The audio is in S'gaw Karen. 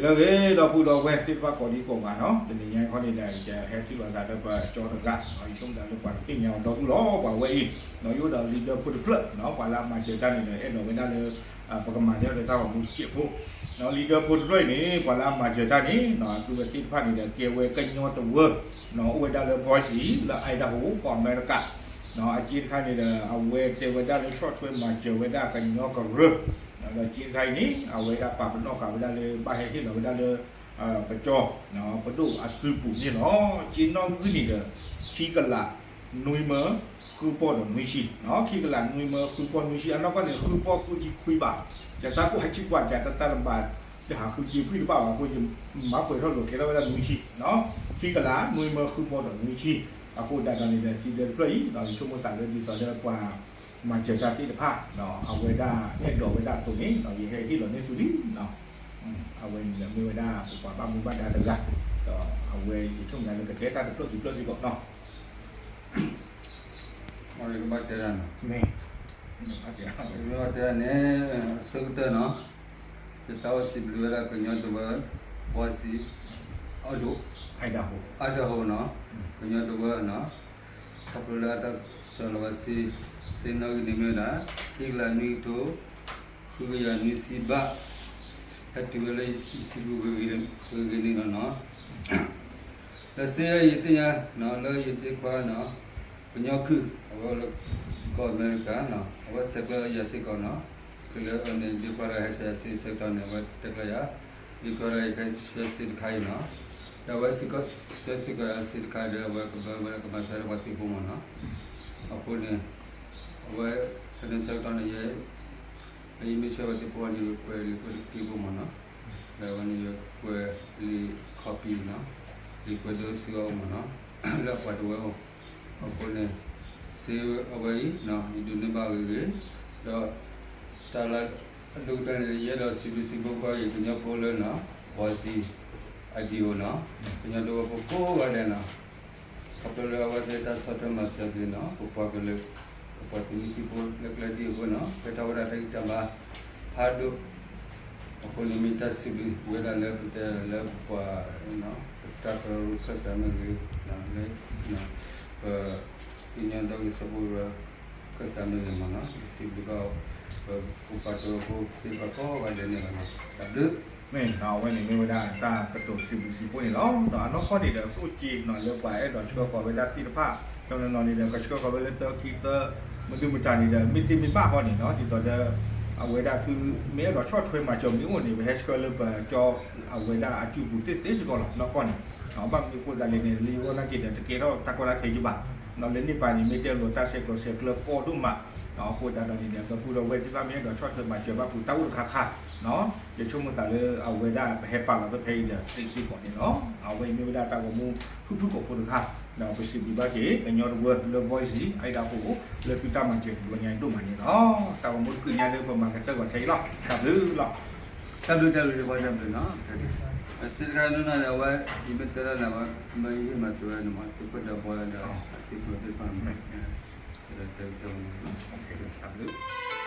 ဂ့ၤ ဒီပုၢ်ဒီဝဲၢ်သ့ၣ်တဖၣ်ကိးဒံကိးဂၤနီၤ, တနံၤညါအံၤခီန့ၣ်ဒီး ယဟဲထံၣ်လိာ်သးလၢပကၠီတဂၤ, ယဆိကမိၣ်သးလၢပှၤကသ့ၣ်ညါအီၤဒီပုၢ်လီၤ ပှၤဝဲအံၤ, ယအိၣ်ဒီး leader ဖိတဖျၢၣ်နီၤ, ပှၤလၢအမၤစၢၤတၢ်န့ၣ်ဒီး အဲၣ်ဒိးဝဲဒၣ်လၢ ပကမၤန့ၢ်ဒီးတၢ်ဂီၤမူတစဲးဖိ, leader ဖိတဖျၢၣ်အံၤန့ၣ် ပှၤလၢအမၤစၢၤတၢ်န့ၣ် အသုဝဲသ့ၣ်တဖၣ်န့ၣ်ဒီး ကဲဝဲကညီတဝၢ အိၣ်ဝဲဒၣ်လၢ Boise လၢ Idaho ကီၢ်အမဲရကၤ, အစ့တခါန့ၣ်ဒီး အဝဲတဲဝဲဒၣ်လၢဆီၣ်ထွဲမၤစၢၤဝဲဒၣ်ကညီကရၢ, ဒီးစ့တခါအံၤန့ၣ် အဝဲဒၣ်ပာ်ပနီၣ်ဃာ်ဝဲဒၣ်လၢဘၣ်ဟဲဟ့ၣ်လီၤဝဲဒၣ်လၢ ပကၠီ ပဒိၣ်အစုပူၤန့ၣ်လီၤ. စ့နီၣ်ဂံၢ်န့ၣ်ဒီး ခံကလး နွံမၢ ဃုပီၢ်ဒီးနွံဆံ, ခံကလးနွံမၢဃုပီၢ်နွံဆံ, အနီၢ်ကီၢ်န့ၣ် ဃုပီၢ်ဃုဆံခွံဘး, ယတၢ်ကိၢ်ဟးဆံကွၢ် ယတၢ်တဘၣ် ယဟးဃုစ့ဖှံတဘၣ်ဘၣ်အဃိ ယမၤပှဲၤထီၣ်လိာ်ကဲထီၣ်ဝဲဒၣ်နွံဆံ, ခံကလးနွံမၢဃုပီၢ်ဒီးနွံဆံ, အဃိဒၣ်ဒီးန့ၣ်ဒီး စ့ဒၢတဖျၢၣ်အံၤ ယဆိကမိၣ်သးလၢဒ်သိးလၢပှၤ မၤစၢၤတၢ်သ့ၣ်တဖၣ် အဝဲဒၣ်အဲၣ်ဒိးဝဲဒၣ်အသိးန့ၣ် ယဟဲဟ့ၣ်လီၤန့ၢ်သုလံ, အဝဲန့ၣ်ဒီးမ့ၢ်ဝဲဒၣ်ပပှၤဘၣ်မူဘၣ်ဒါတဂၤ, ဒီးအဝဲယဆိကမိၣ်လၢကတဲတၢ်တဖျၢၣ်ခံဖျၢၣ်စ့ၢ်ကီးနီၤ, အဝဲကဘၣ်တဲဒၣ်နီၤ, မ့ၢ်ဘၣ်တဲဒၣ်န့ၣ် အဆၢကတၢၢ်နီၤ, ယသးအိၣ်စံးဘျုးဝဲဒၣ်ကညီတဝၢ Boise, Idaho, Idaho နီၤ, ကညီတဝၢနီၤ, ခီဖျိလၢအတၢ်ဆှၢလီၤဝဲစ့, စ့နီၣ်ဂံၢ်န့ၣ်မ့ၢ်ဝဲဒၣ် ခံကလးနွံကထိ ဃုကယၤနွံဆံဘး, ဟဲတုၤဝဲလၢယစုပူၤဂ့ၤဂ့ၤန့ၣ်လီၤနီၤ. ဒီးစ့ယဲအံၤသ့ၣ်ညါနီၤ လၢယဒ့ခွါနီၤ, ကညီကုၢ် အဝဲအိၣ်လၢကီၢ်အမဲရကၤနီၤ, အဝဲဆဲးကျိးယၤစ့ၢ်ကီးနီၤ, ကလၢအန့ၣ် ဒ့ခွါတဂၤဟဲဆှၢယၤစ့ဆၢကတီၢ်န့ၣ် အဝဲတဲကျၢၤယၤ, ဒ့ခွါတဂၤအံၤဟဲဆှၢစ့တခါအံၤနီၤ, ဒီးအဝဲဆှၢစ့တခါဒီး အဝဲကဘၢဝဲကမၤစၢၤဒီးပှၤသုးဖိမ့ၢ်နီၤ, အဃိန့ၣ် အဝဲ ဖဲန့ၣ်ဆၢကတီၢ်န့ၣ် ယ လၢယမ့ၢ်ဆှၢဝဲသ့ၣ်ဖိန့ၣ် ယကွဲးလံာ်ကွဲးတက့ၢ်ဖိမ့ၢ်နီၤ, ဒီးအဝဲန့ၣ်ယကွဲးလံာ် copy နီၤ, လံာ်ကွဲးဒိစ့အအိၣ်မ့ၢ်နီၤ, လၢအပှၤတဝၢအအိၣ်, အဃိန့ၣ် စ့အဝဲအံၤ ယဒိးန့ၢ်ဘၣ်ဂ့ၤဂ့ၤ, ဒီး တၢ်လၢအဒိၣ်ကတၢၢ်န့ၣ် ယအဲၣ်ဒိးစံးဘျုးစံးဖှိၣ်ကီးယကညီဖိလၢနီၤ, Boise, Idaho နီၤ, ကညီတဝၢဖိကိးဂၤဒဲးနီၤ, ခီဖျိလၢအဝဲသ့ၣ်တၢ်ဆီၣ်ထွဲမၤစၢၤက့ၤနီၤ ပပှၤကလုာ်, ပပှၤသုးမုၢ်သံၣ်ဘိလၢကျဲဒ်အဃိနီၤ ဟဲထီၣ်ဝဲဒၣ်တၢ်ဂံၢ်တၢ်ဘါဖးဒိၣ်, အဃိန့ၣ်မ့ၢ်တၢ်စံးဘျုးဝဲဒၣ်လၢပတဲလၢပပှၤ ပတၢ်ကရၢခၢၣ်စးမ့ၢ်ဂ့ၤ, လၢ ပ ကညီဒီကလုာ်စၢဖှိၣ်ကရၢခၢၣ်စးမ့ၢ်ဂ့ၤမ့ၢ်နီၤ, ယစံးဘျုးဘၣ် ပပှၤတဝၢဖိသ့ၣ်တဖၣ်ကိးဂၤဒဲးန့ၣ်လီၤနီၤ, တၢ်ဘျုး မ့ၢ်နီၤ အဝဲန့ၣ်မ့ၢ်ဝဲဒၣ်တၢ်ကတိၤစံးဘျုးစံးဖှိၣ်န့ၣ်လီၤ. ဒီးအနီၢ်ကီၢ်န့ၣ်ဒီး အကျိၣ်စ့နီၤလၢပှၤအဲၣ်ဒိးဆှၢဃီၤဝဲဒၣ်သ့ၣ်တဖၣ်, တနီၤနီၤန့ၣ်ဒီး ကဆှၢဃီၤဝဲလၢတၢခံသၢ, မနုၤမတၤန့ၣ်ဒီး မ့ၢ်သ့မ့ၢ်ဘၣ်ဃီန့ၣ်နီၤ ဒ်သိးဒီး အဝဲဒၣ်သုမ့ၢ်အဲၣ်ဒိးဆီၣ်ထွဲမၤစၢၤမ့ၢ်အိၣ်န့ၣ် ပဟဲဆှၢလၢပကၠီ အဝဲဒၣ်အစုပူၤသ့သ့စ့ၢ်ကီးလီၤ. နီၢ်ကီၢ်န့ၣ် ဘၣ်မနုၤအဃိသတးလဲၣ်န့ၣ် လၢယဂီၢ်နာ်က့ၤဒီး တကဲထီၣ်တၢ်ကီတၢ်ခဲယဘၣ်, လၢန့ၣ်ပၤန့ၣ် မ့ၢ်တဲလိာ်တၢ်ဆဲးကျိးဆဲးကျၢကိးဒိၣ်မး, အဃိသတးဒီးန့ၣ်ဒီး ပပုၢ်ဒီဝဲၢ်သ့ၣ်တဖၣ်မ့ၢ်အဲၣ်ဒိးဆီၣ်ထွဲမၤစၢၤဘၣ်ပူၤတၢ်အိၣ်တခါခါ ယဆိကမိၣ်သးလၢအဝဲဒၣ်ပဟဲပာ်လီၤဖဲဖဲအံၤဒီးသ့စ့ၢ်ကီးန့ၣ်လီၤ. အဝဲအံၤမ့ၢ်ဝဲဒၣ်တၢ်ဂီၤမူဖုၣ်ဖုၣ်ကိာ်ဖိတခါ, ဒီးပစံးဘျုးဘၣ်က့ၤ ကညီတဝၢလၢ Boise Idaho လၢသုတၢ်မၤစၢၤတဘျီညါအံၤဒိၣ်မးန့ၣ်လီၤ. တၢ်ဂီၤမူတကုးညါလၢပမၤကတၢၢ်ဂီၤထဲအံၤလီၤ. တၢ်ဘျုးလီၤ. တၢ်ဘျုးတၢ်ဘျုးတဘီတၢ်ဘျုးနီၤ, စ့တခါနီၤန့ၣ် အဝဲ ယမ့ၢ်တဲဒၣ်န့ၣ် အဝဲ မ့ၢ်ယဟ့ၣ်မၤစၢၤဝဲန့ၣ်မး သုးခိၣ်ဒီးဘီဒီး အသုးဖိသ့ၣ်တဖၣ်န့ၣ် တၢ်ဘျုး တၢ်ဘျုး